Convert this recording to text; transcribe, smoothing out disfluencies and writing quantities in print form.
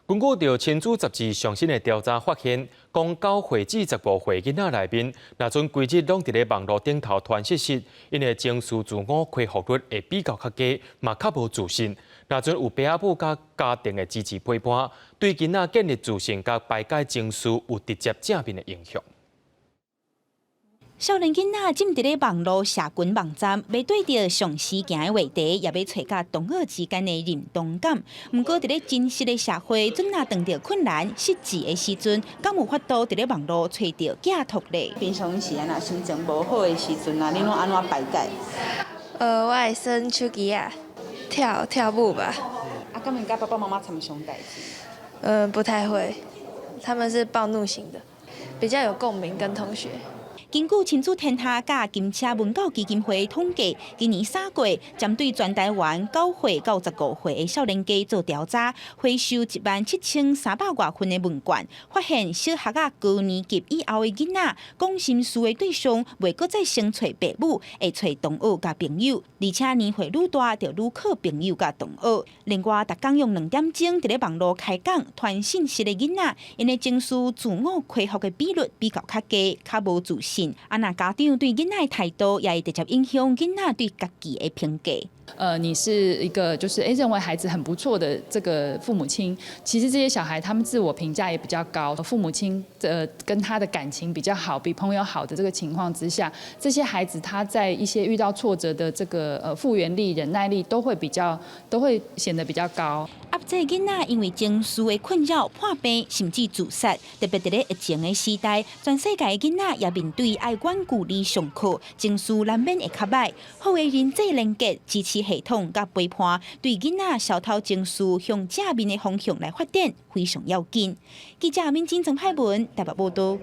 根據著親子雜誌上新的調查發現，講9歲至15歲囡仔內面，若準規日攏佇咧網路頂頭傳訊息，𪜶的情緒自我恢復率會比較較低，嘛較無自信。若準有爸仔母佮家庭的支持陪伴，對囡仔建立自信佮排解情緒有直接正面的影響。少年囡仔浸佇咧網路社群網站，欲對著上司行的話題，也欲揣佮同學之間的認同感。毋過佇咧真實的社會，準若碰著困難、失志的時陣，敢有法度佇咧網路揣著寄託咧？平常時啊，若心情無好的時陣啊，你攏按怎排解？我會耍手機仔，跳跳舞吧。啊，敢會佮爸爸媽媽參詳代誌？不太會，他們是暴怒型的，比較有共鳴跟同學。根據親子天下佮金車文教基金會統計，今年3月針對全台灣9歲到15歲的少年家做調查，回收1萬7300外份的問卷，發現小學仔高年級以後的囡仔講心事的對象，袂閣再先揣爸母，會揣同學佮朋友，而且年歲愈大就愈靠朋友佮同學。另外，逐工用2點鐘佇咧網路開講傳信息的囡仔，𪜶的情緒自我恢復的比率比較較低，較無自信。啊，若家長對囡仔的態度，也會直接影響囡仔對家己的評價。你是一個就是認為孩子很不錯的這個父母親，其實這些小孩他們自我評價也比較高，父母親跟他的感情比較好，比朋友好的這個情況之下，這些孩子他在一些遇到挫折的這個復原力、忍耐力都會比較，都會顯得比較高。壓制囡仔因為情緒的困擾破病，甚至自殺，特別佇咧疫情的時代，全世界的囡仔也面對愛遠距離上課，情緒難免會較䆀。好的人際連結、支持系統佮陪伴，對囡仔消透情緒向正面的方向來發展，非常要緊。記者敏晶、曾海文台北報道。